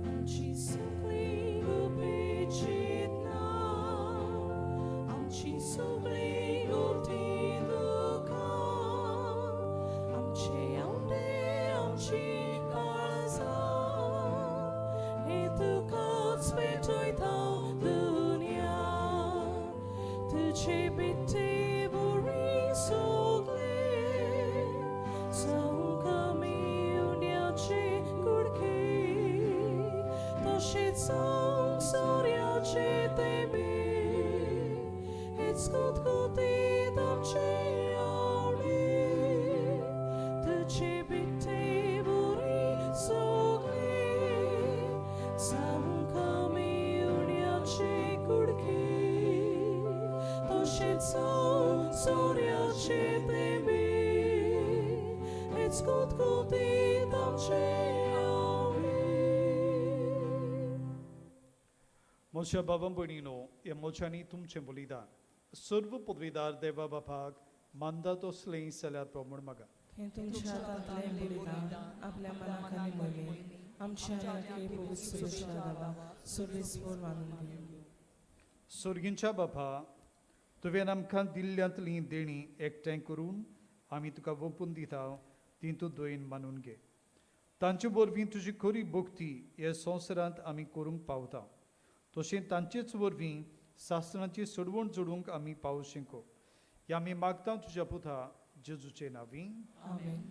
Speaker 2: आमची सगळी गुपीत ना, आमची सगळी गुप्ती दुखां, तुझे बेटे बोरी सोगले जावंक आमी उण्याचे कुडके तशेंच जावंक सोऱ्याचे तेंबे हेच कुतकुतीत आमचे आवडे तुझे बेटे बोरी सोगले जावंक आमी उण्याचे कुडके तशेंच जावंक सोऱ्याचे तेंबे हेच कुतकुतीत आमचे आवडे.
Speaker 1: म्हज्या बाबा भयणीनो, ह्या मोच्यांनी तुमचें बलिदान सर्व पदवीदार देवा बापाक मानता तसलें जाल्यार प्रमाण मागा.
Speaker 2: हें तुमच्या हातांतलें बलिदान आपल्या मनाक आनी मोहिमेक आमच्या आनी पवित्र सुरेशा देवा सर्वेस्पर मानून घेवं.
Speaker 1: सोर्गींच्या बापा, तुवें आमकां दिल्ल्यांतलीं देणीं एकठांय करून आमी तुका वोंपून दिता ती तूं दयेन मानून घे. तांचे वरवीं तुजी खरी भक्ती हे संवसारांत आमी करूंक पावता, तशें तांचेच वरवीं सासणाची सोडवण जोडूंक आमी पावू शिको. हे आमी मागता तुज्या पुता जेजूचे नांवी.
Speaker 2: आमेन.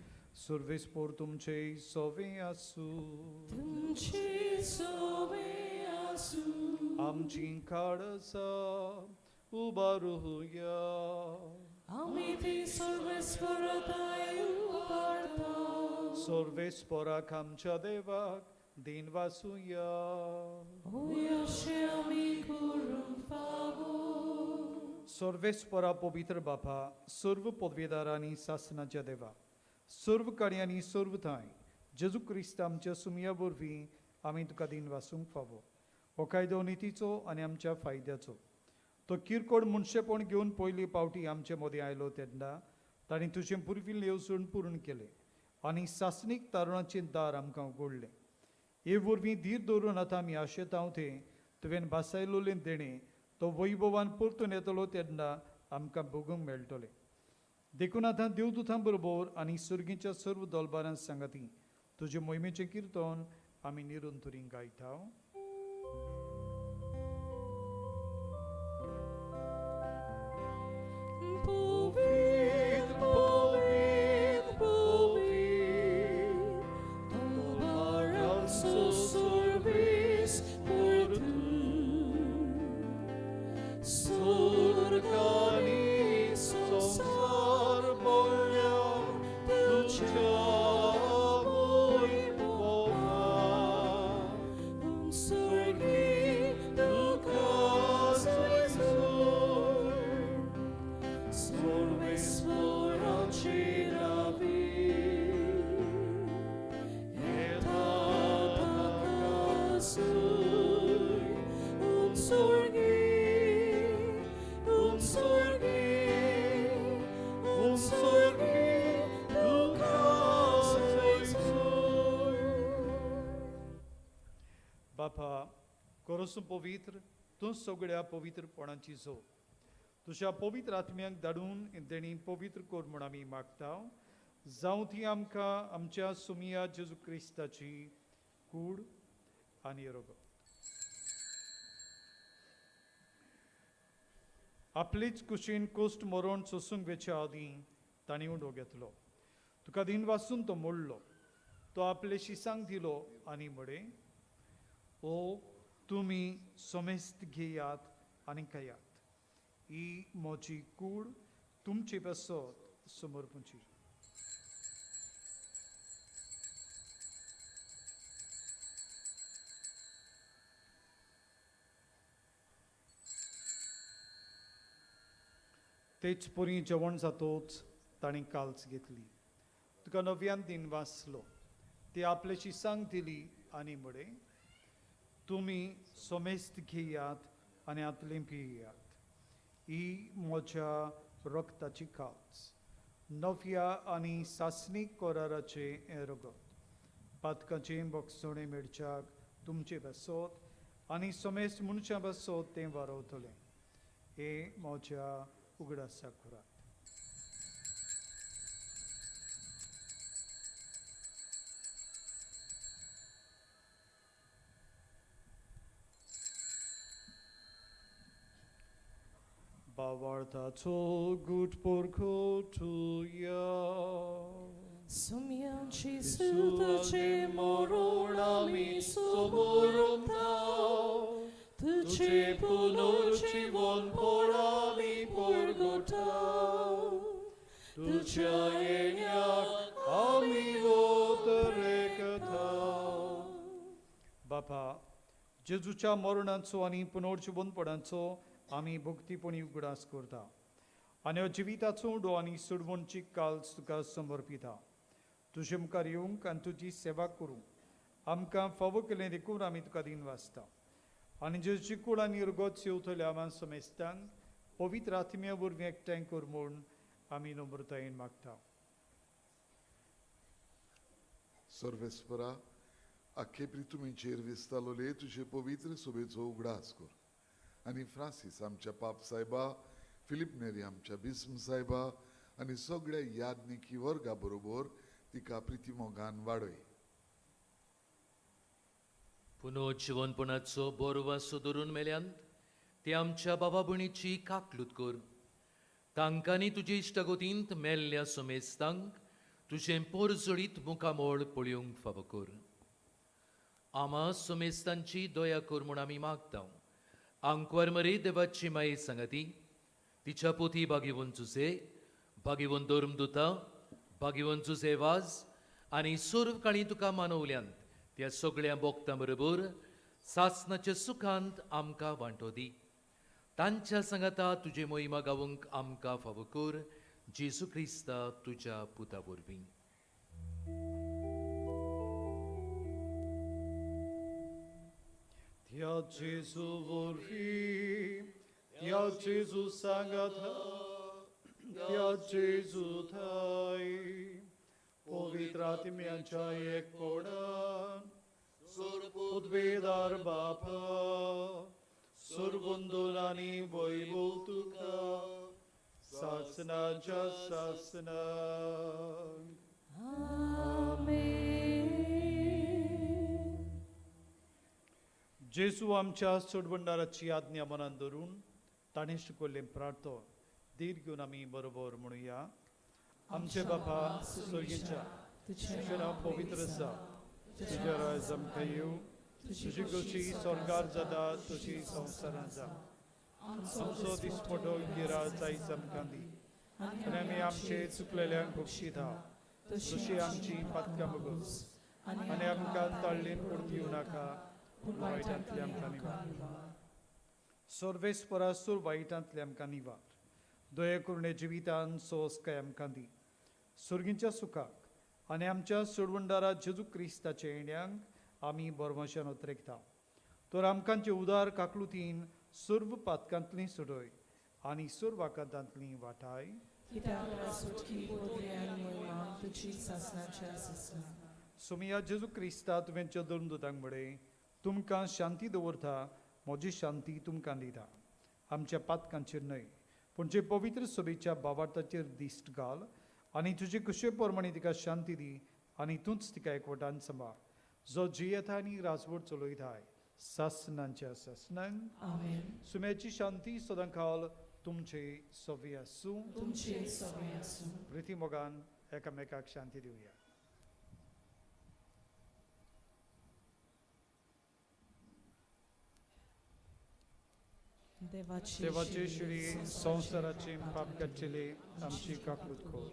Speaker 1: सर्वेस्पोर तुमचे सोवे आसूं.
Speaker 2: तुमचे सोवे आसूं.
Speaker 1: आमची काळजां उबारुया.
Speaker 2: आमी ती सर्वेस्परताय उबारता.
Speaker 1: सर्वेस्पोराक आमच्या देवाक दिन वासुया.
Speaker 2: अशें आमी करूंक फावो.
Speaker 1: सर्वेस्पोरा पवित्र बापा, सर्व पदवेदार आनी सासनाच्या देवा, सर्व कार्यांनी सर्व ठांय जेजू क्रिस्त आमच्या सुमया वरवीं आमी तुका दिन वासूंक फावो. हो कायदो नितीचो आनी आमच्या फायद्याचो. तो किरकोळ मनशेपण घेवन पयली पावटी आमचे मदीं आयलो तेन्ना ताणें तुजें पुर्विल्लें येवजण पूर्ण केलें आनी सासणीक तारुणाचें दार आमकां उगडलें. हे वरवीं धीर दवरून आतां आमी आशेतांव तें तुवें भासायलोलें देणें तो वैभवान परतून येतलो तेन्ना आमकां भोगूंक मेळटलें. देखून आतां देवदूतां बरोबर आनी सर्गीच्या सर्व दोलबारां सांगाती तुजे मोहिमेचें किर्तन आमी निरंतरी गायता.
Speaker 2: पवित्र, पवित्र, पवित्र, दोबारांचो सर्वेस्पर तूं. स्वर्ग आनी संवसार भरल्या तुज्या वैभवान. स्वर्गी तुका जय सर्वेस्पराची नावी. येता ताका जय. उंचर्गी, उंचर्गी, उंचर्गी तुका जय.
Speaker 1: बापा, कोरोसूं पवित्र तूं सगळ्या पवित्रपणाची जोत तुज्या पवित्र आत्म्यांक धाडून देणी पवित्र कर म्हूण आमी मागता. जावं ती आमकां आमच्या सुमिया जेजू क्रिस्ताची कूड आनी रगत. आपलेच कुशीन कोश्ट मरोण सोसूंक वेच्या आदीं तांणी उंडो घेतलो. तुका दिन वासून तो मोडलो, तो आपले शिसांक दिलो आनी म्हळें, ओ तुमी समेस्त घेयात आनी खायात, ही म्हजी कूड तुमचे पासत समर्पणची. तेच परी जेवण जातोच ताणें काल्च घेतली, तुका नव्यान दिन वाचलो, ती आपले शिसांक दिली आनी म्हळें, तुमी समेस्त घेयात आनी हातलें पियात, ही म्हज्या रक्ताची काल्च, नव्या आनी सासणीक कराराचें हें रगत. पातकाचें बक्षणें मेळच्याक तुमचे पासत आनी समेस्त मनशां पासत तें वारवतलें. हें म्हज्या उगडासाक करात. बावार्थाचो गुट पोरखोटुया.
Speaker 2: सुम्यांची सुतचे मरण आमी
Speaker 1: सोबोरमता,
Speaker 2: तुझे
Speaker 1: पुनर्जीवन पोरामी
Speaker 2: परगटा
Speaker 1: तुझ्या येण्याक आमी वोतरेकता. बापा, जेजूच्या मरणाचो आनी पुनर्जिवनपणाचो आमी भक्तीपणी उगडास करता आनी हो जिविताचो उडो आनी सोडवणची काल्स तुका समर्पिता. तुजे मुखार येवंक आनी तुजी सेवा करूंक आमकां फावो केलें देखून आमी तुका दिन वाचता. आनी जेजूची कूड आनी रगत सेवतल्या आमा समेस्तांक पवित्र आत्म्या वरवीं एकठांय कर म्हूण आमी नम्रतायेन मागता.
Speaker 8: सर्वेस्परा, आख्खे प्रितुमीचेर विस्तालोले तुजे पवित्र सोबेचो उगडास कर आनी फ्रांसीस आमच्या पाप सायबा, फिलीप नेरी आमच्या बिस्म सायबा आनी सगळ्या यादनिकी वर्गा बरोबर तिका प्रितीमोगान वाडय.
Speaker 6: पुनर्जिवनपणाचो बरो वासो धरून मेल्यान ते आमच्या बाबा भयणीची काकलूत कर. तांकांनी तुजे इश्टागतींत मेल्ल्या समेस्तांक तुजें पोरजडीत मुखामळ पळोवंक फावो कर. आमा समेस्तांची दया कर म्हूण आमी मागता. आंकवार मरे देवाची माये सांगाती तिच्या पोती बागेवन जुजे, बागेवन धर्मदुता, बागेवन जुजे वाज आनी सर्व काळी तुका मानवल्यांत त्या सगळ्या बोगतां बरोबर सासनाच्या सुखांत आमकां वांटो दी. तांच्या सांगाता तुजे मोहिमा गावंक आमकां फावो कर, जेजू क्रिस्ता तुज्या पुता वरवीं.
Speaker 1: त्या जेजू वरवीं, त्या जेजू सांगाता, त्या जेजू थाय, पवित्र आत्म्याच्या एकपणान, उद्वेदार बापा, सुरबंदून आनी वैभव तुका सासनाच्या सासनाक.
Speaker 2: आमेन.
Speaker 1: जेजू आमच्या सोडवणदाराची आज्ञा मनान धरून ताणें शिकवल्लें प्रार्थना धीर घेवन आमी बरोबर म्हणुया. आमचे बापा स्वर्गीच्या, तुजें नांव पवित्र जावं, तुजें राज आमकां येवं, तुजी गोशी स्वर्गार जाता तशी संवसारांत जावं. आमचो दिसपटो गिराज आयज आमकां दी आनी आमी आमचे चुकलेल्यांक बक्षिता तशी आमची पातकां बगस आनी आमकां ताळ्ळेन पडून दिवं नाका, पूण वायटांतले आमकां निवार. सर्वेस्परासूर वायटांतले आमकां निवार. दया करुणे जिवितान सोंसकाय आमकां दी. सुर्गींच्या सुखाक आनी आमच्या सोडवणदारा जेजू क्रिस्ताच्या येण्यांक आमी बरमाशान उतरेकता. तर आमकांचे उदार काकलुतीन सर्व पातकांतली सोडय आनी सर्व आकांतांतली वाटाय.
Speaker 2: कित्याक सुटकी पोदरी आनी मोहिमा तुजी सासनाच्या सासना.
Speaker 1: सोमिया जेजू क्रिस्ता, तुवें चदरून दुतांक म्हळें, तुमकां शांती दवरता, म्हजी शांती तुमकां दिता. आमच्या पातकांचेर न्हय पूण जे पवित्र सभेच्या बावार्थाचेर दिश्ट घाल आनी तुजे कुशे प्रमाणे तिका शांती दी आनी तूंच तिका एकवटान सांबाळ, जो जियेता आनी राजवट चलयताय सासनांच्या सासनांक.
Speaker 2: आमेन.
Speaker 1: सुम्याची शांती सदां काल तुमचे सवी आसूं.
Speaker 2: तुमचे सगळे आसूं.
Speaker 1: प्रिती मोगान एकामेकाक शांती दिवया.
Speaker 2: देवाची
Speaker 1: देवाची शिडी संवसाराची पाप काडचेली आमची काकूत कर.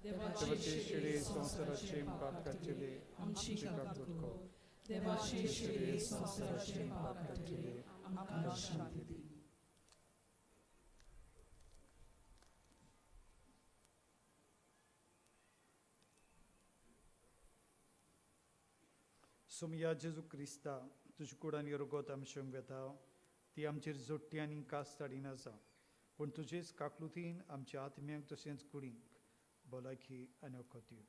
Speaker 1: देवाची शिडी संवसाराची पाप काडचेली
Speaker 2: आमची
Speaker 1: आमची काकूत
Speaker 2: काकूत
Speaker 1: कर.
Speaker 2: देवाची शिडी संवसाराचे पाप
Speaker 1: काडचेली
Speaker 2: आमकां शांती दी.
Speaker 1: सोमया जेजू क्रिस्ता, तुजे कुडान रगत आमशेंक वेता ती आमचेर जोडटी आनी कास ताडिना जावं, पूण तुजेच काकलुतीन आमच्या आत्म्यांक तशेंच कुडींक भलायकी आनी वखद दिवं.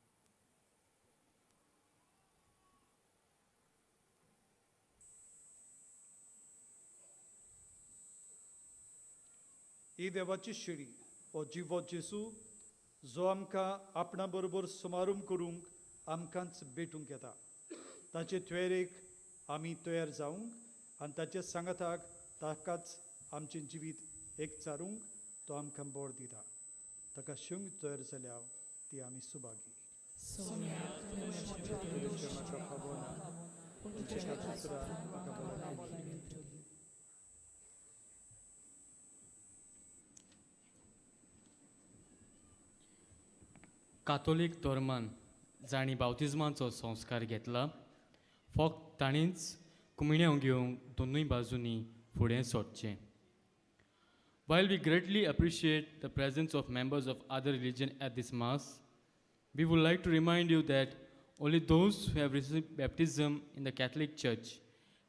Speaker 1: ही देवाची शिडी हो जिवो जेजू जो आमकां आपणा बरोबर सुमारूम करूंक आमकांच भेटूंक येता. ताचे त्वेरेक आमी तयार जावंक आनी ताच्या सांगाताक ताकाच आमचें जिवीत एकचारूंक तो आमकां बोर दिता. ताका शिवंक तयार जाल्या ती आमी सुभागी.
Speaker 2: सोम्या, तुवें म्हज्या
Speaker 1: तुजें म्हाका फावो ना,
Speaker 2: पूण
Speaker 1: तुज्या
Speaker 2: तुज्या
Speaker 1: कातुत्रान म्हाका भलायकी
Speaker 2: मेळटली.
Speaker 9: कातोलीक धर्मान जांणी बावतिज्माचो संस्कार घेतला फक्त ताणीच कुमिण्यांव घेवंक दोनूय बाजूंनी फुडें सरचें. While we greatly appreciate the presence of members of other religion at this mass, we would like to remind you that only those who have received baptism in the Catholic Church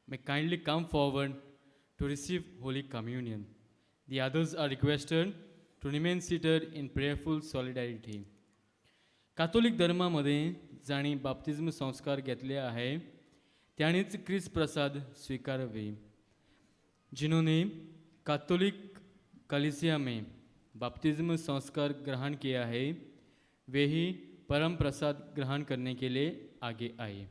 Speaker 9: may kindly come forward to receive Holy Communion. The others are requested to remain seated in prayerful solidarity. Catholic धर्मामध्ये जांणी बाप्तिज्म संस्कार घेतले आहे तांणीच क्रिस्त प्रसाद स्वीकारावे. जिन्होंने कैथोलिक कलीसिया में बपतिस्म संस्कार ग्रहण किया है वे ही परम प्रसाद ग्रहण करने के लिए आगे आए.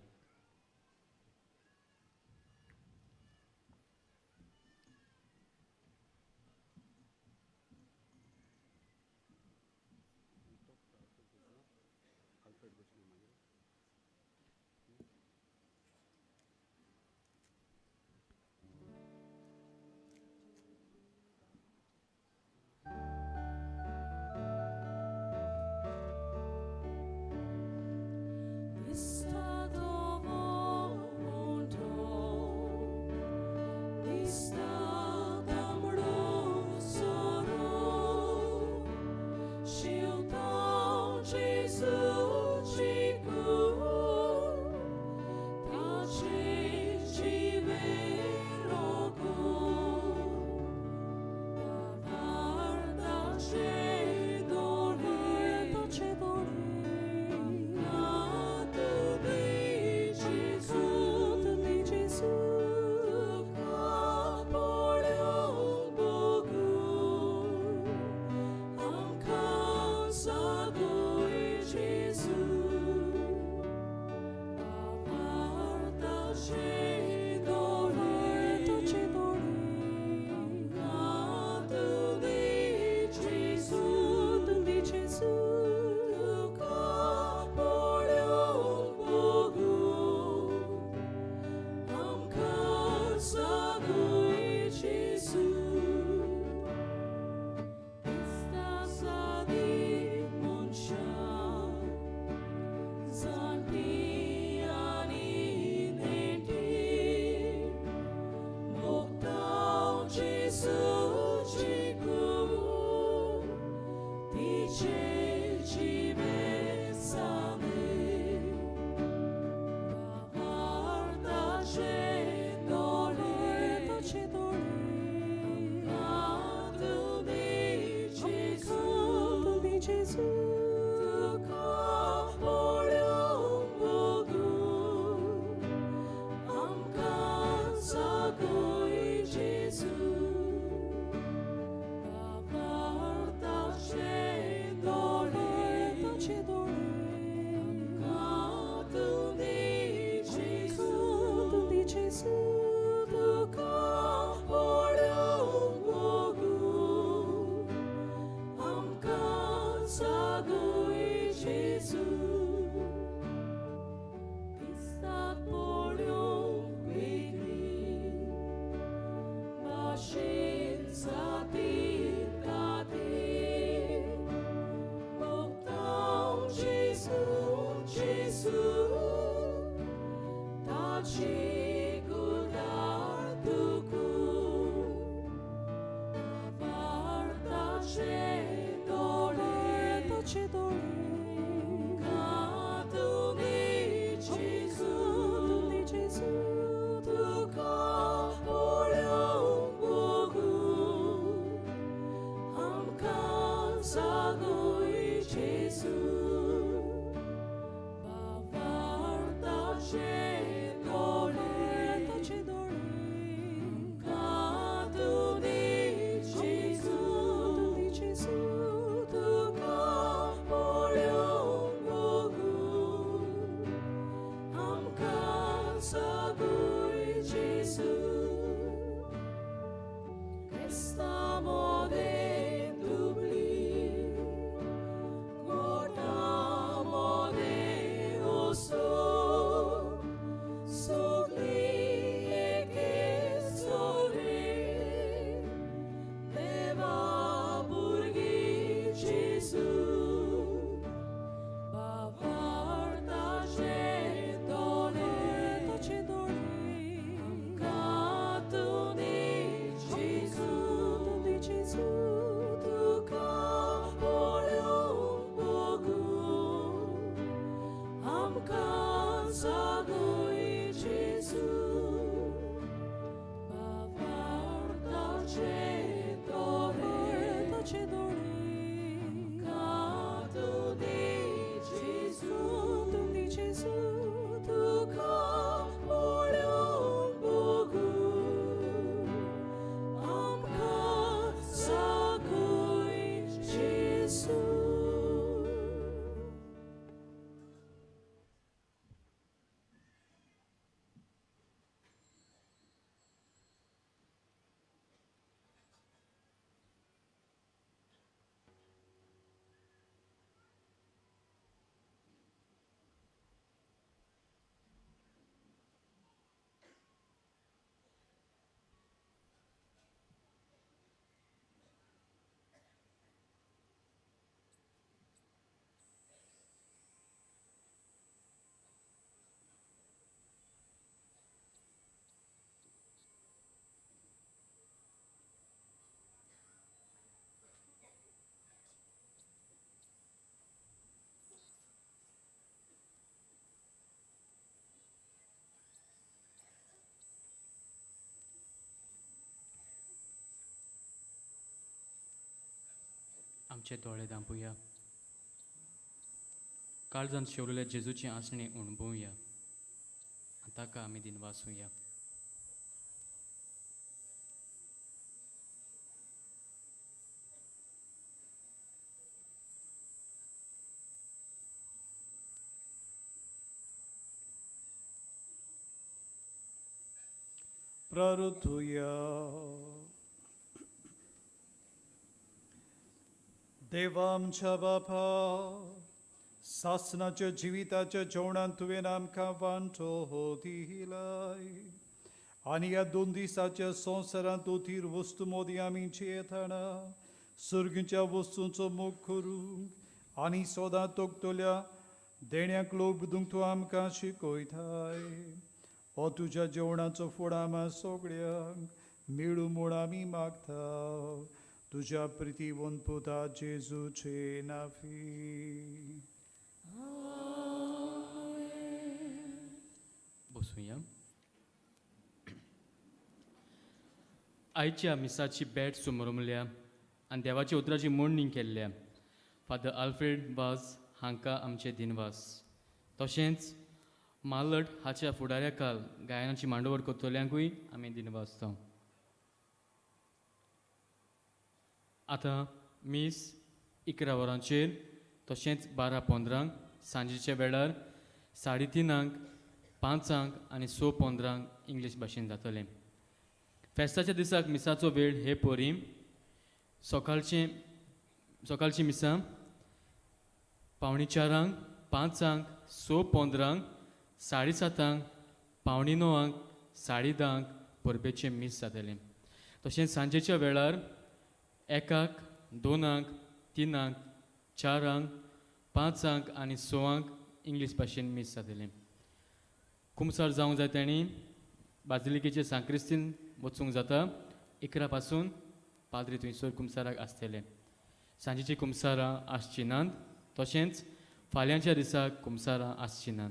Speaker 7: Estamos de tu
Speaker 9: आमचे दोळे धांपुया, काळजांत शेवलेल्या जेजूची आसणी अणभवया आनी ताका आमी दिनवासुया.
Speaker 1: प्रार्थुया. देवा आमच्या बापा, सासनाच्या जिविताच्या जेवणान तुवें आमकां वांटो दिलाय आनी ह्या दोन दिसाच्या संवसारांत अथीर वस्तू मोदी आमी जियेतना सर्गीच्या वस्तूंचो मोग करूंक आनी सदां तोखतल्या देण्याक लोक बुदूंक तूं आमकां शिकयताय. हो तुज्या जेवणाचो फुड आमा सगळ्यांक मेळूं म्हूण आमी मागता तुज्या प्रितीवंत पुता जेजूचे नाफी.
Speaker 9: बसुया. आयच्या मिसाची भेट सुमरमल्या आनी देवाच्या उतराची मोडणी केल्ल्या फादर आल्फ्रेड वाज हांकां आमचे दिनवास. तशेंच मालट हाच्या फुडाऱ्या काल गायनाची मांडवळ करतल्यांकूय आमी दिनवासता. आतां मीस 11 वरांचेर तशेंच 12:15 सांजेच्या वेळार 3:30 5 आनी 6:15 इंग्लीश भाशेन जातलें. फेस्ताच्या दिसाक मिसाचो वेळ हे परी सकाळची मिसां 3:45, 5, 6:15, 7:30, 8:45, 10:30 परबेचें मीस जातलें. तशेंच सांजेच्या वेळार 1, 2, 3, 4, 5 आनी 6 इंग्लीश भाशेन मीस जातलें. कुमसार जावंक जाय तांणी बाजिलिकेचे सांक्रिस्तीन वचूंक जाता. 11 पासून पाद्री थंयसर कुमसाराक आसतले. सांजेची कुमसारां आसची नात, तशेंच फाल्यांच्या दिसाक कुमसारां आसची नात.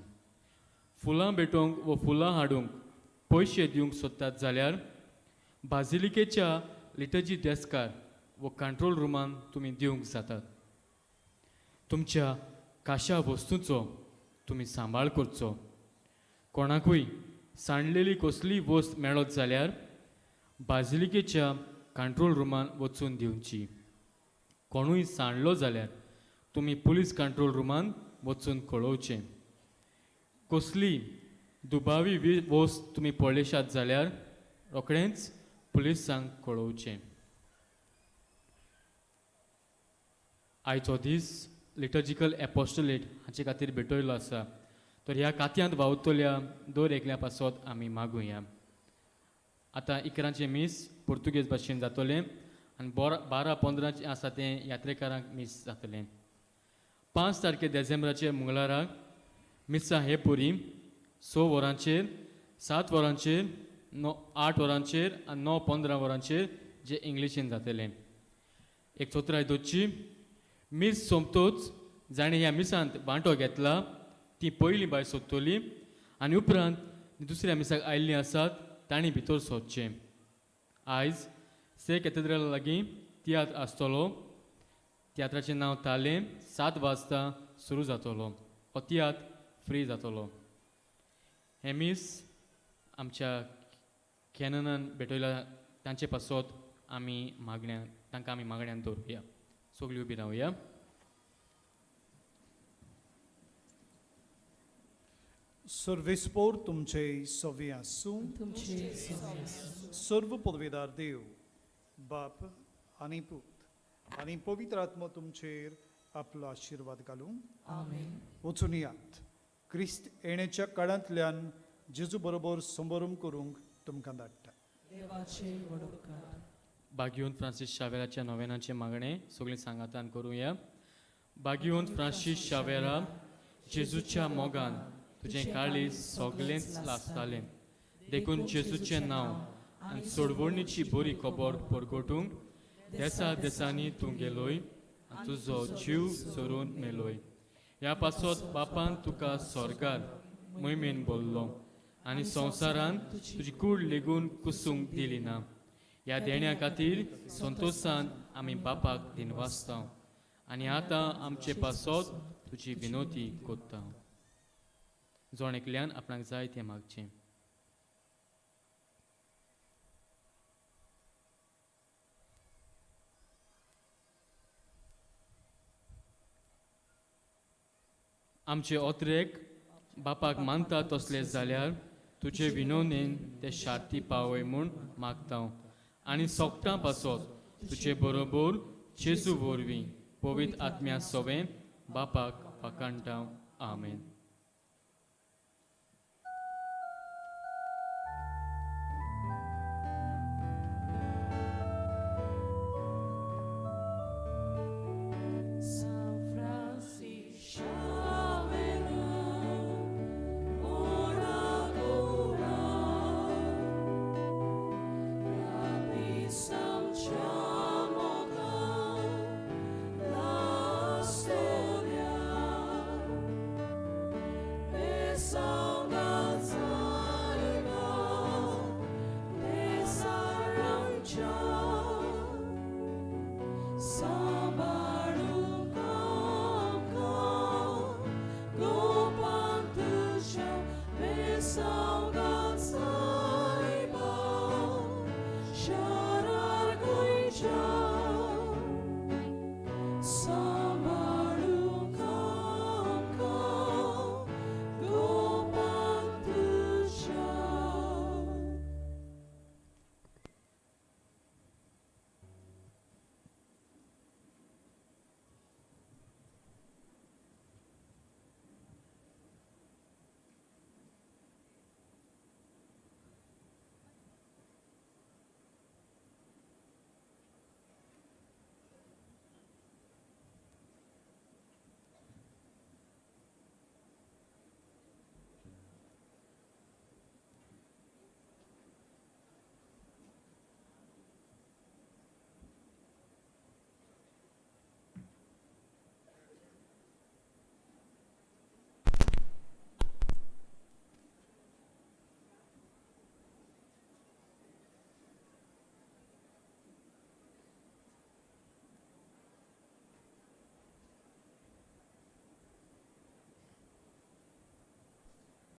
Speaker 9: फुलां भेटोवंक वो फुलां हाडूंक पयशे दिवंक सोदतात जाल्यार बाजिलिकेच्या लिटर्जी डेस्कार वो कंट्रोल रुमान तुमी दिवंक जातात. तुमच्या काशा वस्तूचो तुमी सांबाळ करचो. कोणाकूय सांडलेली कसलीय वस्त मेळत जाल्यार बाजिलिकेच्या कंट्रोल रुमान वचून दिवची. कोणूय सांडलो जाल्यार तुमी पुलीस कंट्रोल रुमान वचून कळोवचें. कसली दुबावी वस्त तुमी पळयशात जाल्यार रोखडेंच पुलिसांक कळोवचें. आयचो दीस लिटर्जिकल एपोस्टोलेट हाचे खातीर भेटयलो आसा. तर ह्या कात्यांत वावतल्या दर एकल्या पासत आमी मागुया. आतां 11 मीस पुर्तुगेज भाशेन जातलें आनी 12:15 आसा तें यात्रेकारांक मीस जातलें. 5 तारखे देसेंब्राचे मंगळाराक मिसां हे पुरी 6 वरांचेर, 7 वरांचेर, 8 वरांचेर आनी 9:15 वरांचेर जे इंग्लिशीन जातलें. एक चौथराय दोची मीस सोंपतोच जाणें ह्या मिसांत वांटो घेतला ती पयलीं भायर सोदतली आनी उपरांत दुसऱ्या मिसाक आयिल्लीं आसात तांणी भितर सोदचें. आयज से कॅथेड्रला लागीं तियात्र आसतलो. तियात्राचें नांव तालें. 7 वाजता सुरू जातलो. हो तियात्र फ्री जातलो. हें मीस आमच्या कॅननान भेटयला तांचे पासत आमी मागण्या तांकां आमी मागण्यान दवरुया. सगळीं उबी रावया.
Speaker 1: सर्वेस्पोर तुमचे सवे आसूं.
Speaker 2: तुमचे सवे आसूं.
Speaker 1: सर्व पदवेदार देव बाप आनी पूत आनी पवित्र आत्मो तुमचेर आपलो आशिर्वाद घालूं.
Speaker 2: आमेन.
Speaker 1: वचून यात. क्रिस्त येण्याच्या काळांतल्यान जेजू बरोबर संबोरम करूंक तुमकां धाडटा.
Speaker 2: देवाचे व्हड उपकार.
Speaker 9: बागियोन फ्रांसीस शावेराच्या नोवेनाचें मागणें सगळीं सांगातान करुया. बागियोन फ्रांसीस शावेरा, जेजूच्या मोगान तुजें काळीज सगळेंच लासतालें, देखून जेजूचें नांव आनी सोडवणीची बरी खबर परगटूंक देसा देसांनी तूं गेलोय आनी तुजो जीव सोरून मेलोय. ह्या पासत बापान तुका स्वर्गार मोहिमेन बोल्लो आनी संवसारान तुजी कूड लेगून कुसूंक दिली ना. ह्या देण्या खातीर संतोशान आमी बापाक दिनवासता. आनी आतां आमचे पासत तुजी विनोती कोत्ता. जण एकल्यान आपणाक जाय तें मागचें. आमचे ओत्रेक बापाक मानता तसले जाल्यार तुजे विनोनेन ते शार्ती पावय म्हूण मागता आनी सोगटां पासत तुजे बरोबर जेजू वरवीं पवित्र आत्म्या सोवें बापाक वाखाणटा. आमेन.